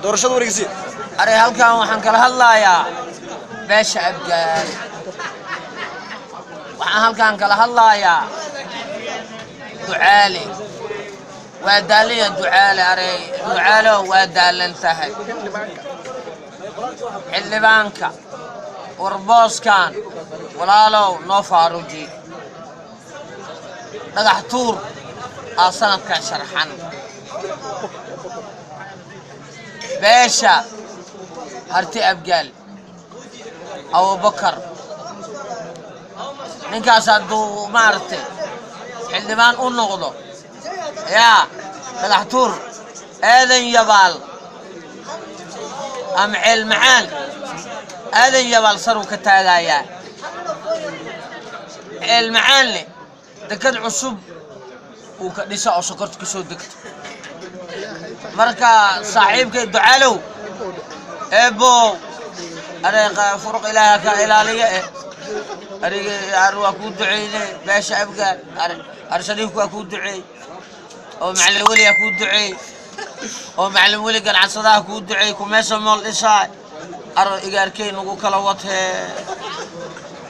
Doorashada wareegsi. Aray, halkan waxaan kala hadlayaa beesha Abgaal. Waxaan halkan kala hadlayaa Ducaale. Waa daalanya Ducaale. Aray Ducaalo, waa daalan tahay. Xildhibaanka warbooskan, walaalow, noo faaruji. Dhagax tuur aa sanadkan sharxan beesha Harti Abgaal. Abubakar ninkaas hadduu maaragtay xildhibaan u noqdo, yaa Dhagax Tuur, Aadan Yabaal ama Ceel Macaan, Aadan Yabaal saruu ka taagayaa, Ceel Macaanle dekad cusub uu ka dhisa oo sokorta ka soo degto. Marka saaxiibkay Ducaalow, eebow, areeqa furuq Ilaaha ka ilaaliya. Eh, ariga ar waa kuu duceyne. Beesha Abgaal ar Shariifku waa kuu duceey, oo Macalin Weli aa kuu duceey, oo Macalin Weli ganacsadaha kuu duceey, ku meesha mool dhisaay. Ar igaarkey nagu kala watee.